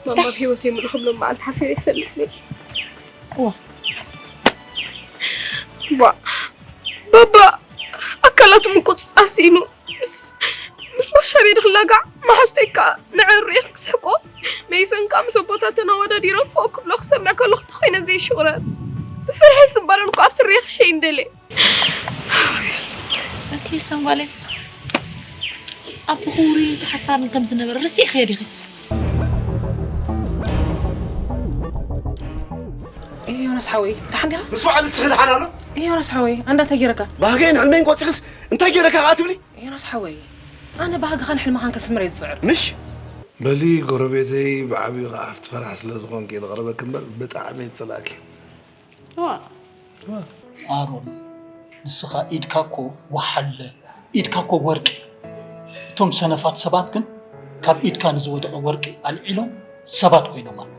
ማማ ብህይወት የምሉ ክብሎም መዓልቲ ሓሲበ ይፈልጥ እየ። እዋ። ባ ባባ ኣካላቱ ምቁፅፃር ስኢኑ ምስ ምስ ማሻ ቤት ክላጋዕ መሓዝተይ ከዓ ንዕሩ እየ ክስሕቆ። መይሰን ከዓ ምስ ኣቦታተን ኣወዳዲሮም ፎእ ክብሎ ክሰምዕ ከሎ ክተኾይነ ዘይሽቑረር ብፍርሒ ስባረን እኮ ኣብ ስርየ ክሸይ እንደለ። እቲ ሰንጓለይ ኣብ ክቡርን ተሓፋርን ከም ዝነበረ ርሲዕኽዮ ዲኺ? ዮናስ ሓወይ፣ ደሓን ዲኻ? ምስ በዓል ንስኺ ደሓን ኣሎ? ዮናስ ሓወይ፣ ኣንዳ እንታይ ገይረካ? ባህገይን ሕልመይን ቆፂኽስ እንታይ ገይረካ ከዓ ትብሊ? ዮናስ ሓወይ፣ ኣነ ባህግኻን ሕልምኻን ከስምር እየ ዝፅዕር። ምሽ በሊ ጎረቤተይ ብዓብዩ ከዓ ሃፍቲ ፈራሕ ስለ ዝኾንኪ ንቕረበኪ እምበር ብጣዕሚ እየ ዝፀላእኪ። እዋ ኣሮን፣ ንስኻ ኢድካ እኮ ወሓለ፣ ኢድካ እኮ ወርቂ። እቶም ሰነፋት ሰባት ግን ካብ ኢድካ ንዝወደቐ ወርቂ ኣልዒሎም ሰባት ኮይኖም ኣለዉ።